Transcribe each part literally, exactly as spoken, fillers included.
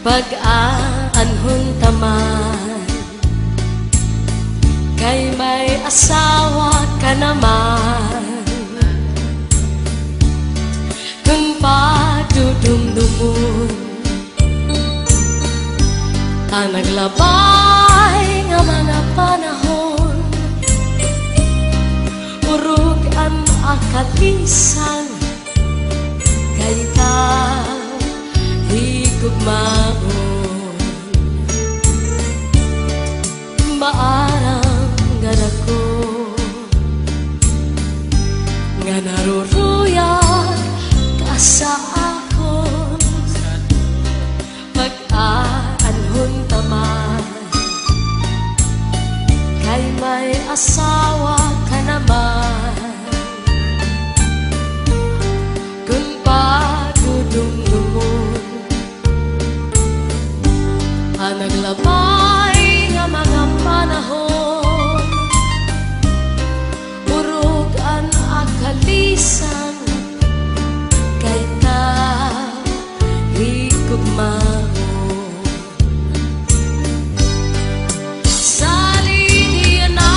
Pag-aanhon ta man, kay may asawa ka naman. Kon padudumdumon an naglabay nga mga panahon, urog an akalisang kay ikaw higugmaon. Maaram gad ako nga naruruyag ka sa akon. Pag-aanhon ta man, kay may asawa ka naman. Kon padudumdumon an naglabay nga mga panahon, urog an akalisang kay ikaw higugmaon. Salidi na,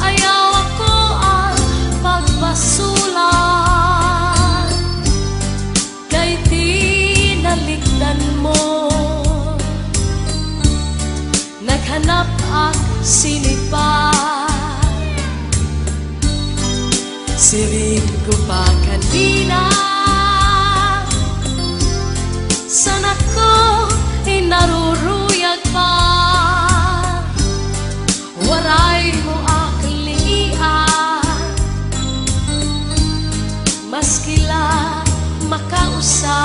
ayaw ako an pagpasulat, kay tinalikdan mo. Naghanap ak sinipa. Siring ko pa kanina, san-o ako hin naruruyag pa. Waray mo ak lingian, maski la makausa.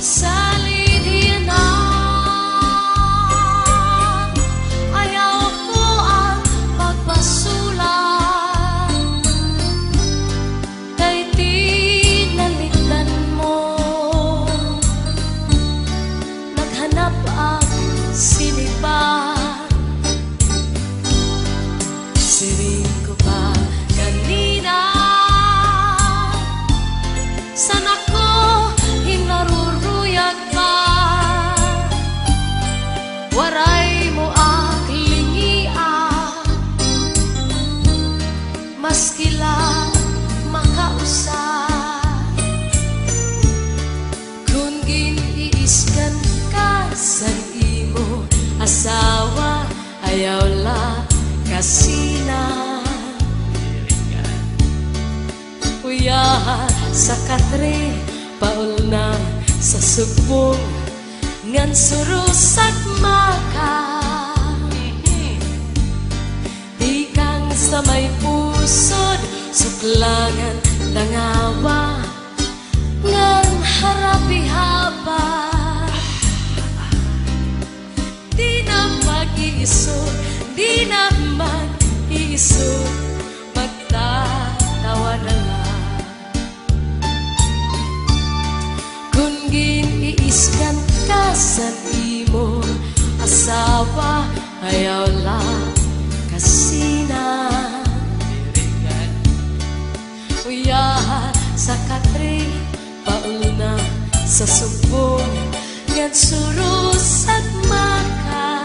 Salidi na, ayaw ko an pagpasulat, kay tinalikdan mo. Naghanap ak sinipa. Siring ko pa kanina, san-o ako hin naruruyag pa. Waray mo ak lingian, maski la makausa. Kon gin-iisgan ka san imo asawa, ayaw la kasina. Uya, sa katre, paulna sa sugbong, ngan surusag maka. Tikang sa may pusod, suklangan tangawa, ngan harap ihaba. Di na mag-iisog, di na mag-iisog, magtatawa na la. Kon gin-iisgan ka san imo asawa, ayaw la kasina. Uya, sa katre, paulna sa sugbong, ngan surusag maka.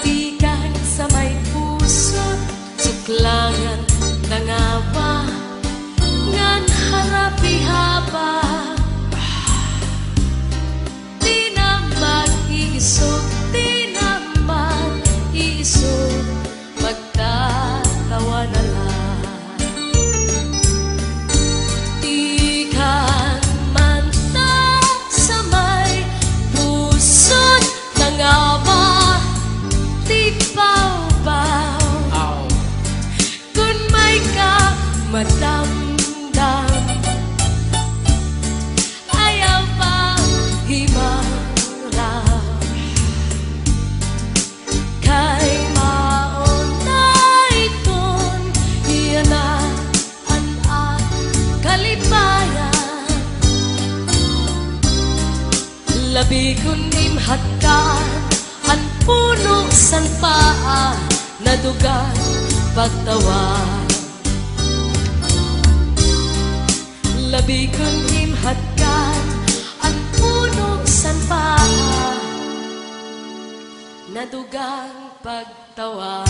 Tikang sa may pusod, suklangan tangawa, ngan harap ihaba. Di na mag-iisog, di na mag-iisog, magtatawa na la. Madamdam, ayaw paghimarap, kay mao na iton yana an at kalipayan. Labi kon im hatkan an puno san paa, nadugang pagtawa. Labi kon im hatkan an puno san paa, nadugang pagtawa.